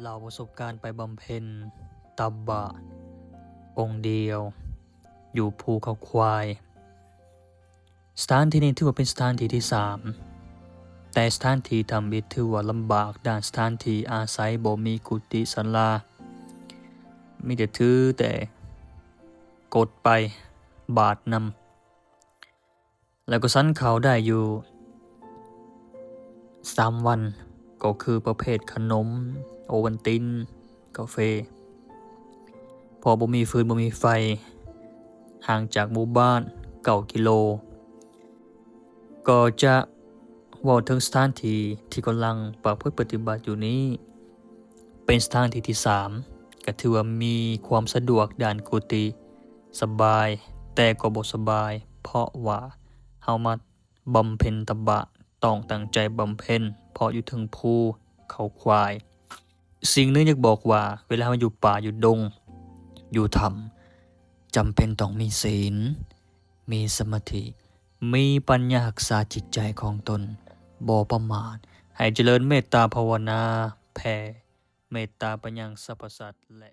ເລົ່າປະສົບການໄປບຳເພັນຕະບະອົງດຽວຢູ່ພູເຂົາຄວາຍ. ສະຖານທີ່ນີ້ຖືວ່າເປັນສະຖານທີ່ທີສາມ, ແຕ່ສະຖານທີ່ທຳອິດຖືວ່າລຳບາກດ້ານສະຖານທີ່ອາໄສ, ບໍ່ມີກຸຕິສາລາ, ມີແຕ່ຖືແຕ່ກົດໄປບາດນຳ. ແລ້ວກໍສັນເຂົ້າໄດ້ຢູ່ສາມວັນ, ກໍຄືປະເພດຂະໜົມ, ໂອວັນຕິນ, ກາເຟ, ເພາະບໍ່ມີຟືນບໍ່ມີໄຟ, ຫ່າງຈາກໝູ່ບ້ານເກົ້າກິໂລ. ກໍຈະເວົ້າເຖິງສະຖານທີ່ທີ່ກຳລັງປະພຶດປະຕິບັດຢູ່ນີ້ ເປັນສະຖານທີ່ທີສາມ, ກໍຖືວ່າມີຄວາມສະດວກດ້ານກຸຕິ, ສະບາຍ, ແຕ່ກໍບໍ່ສະບາຍ, ເພາະວ່າເຮົາມາບຳເພັນຕະບະ, ຕ້ອງຕັ້ງໃຈບຳເພັນ, ເພາະຢູ່ເທິງພູເຂົາຄວາຍ. ສິ່ງໜຶ່ງຢາກບອກວ່າ ເວລາເຮົາຢູ່ປ່າ, ຢູ່ດົງ, ຢູ່ຖ້ຳ, ຈຳເປັນຕ້ອງມີສິນ, ມີສະມາທິ, ມີປັນຍາຮັກສາຈິດໃຈຂອງຕົນ, ບໍ່ປະໝາດ, ໃຫ້ຈະເລີນເມດຕາພາວະນາ, ແຜ່ເມດຕາໄປຍັງສັບພະສັດ ແລະ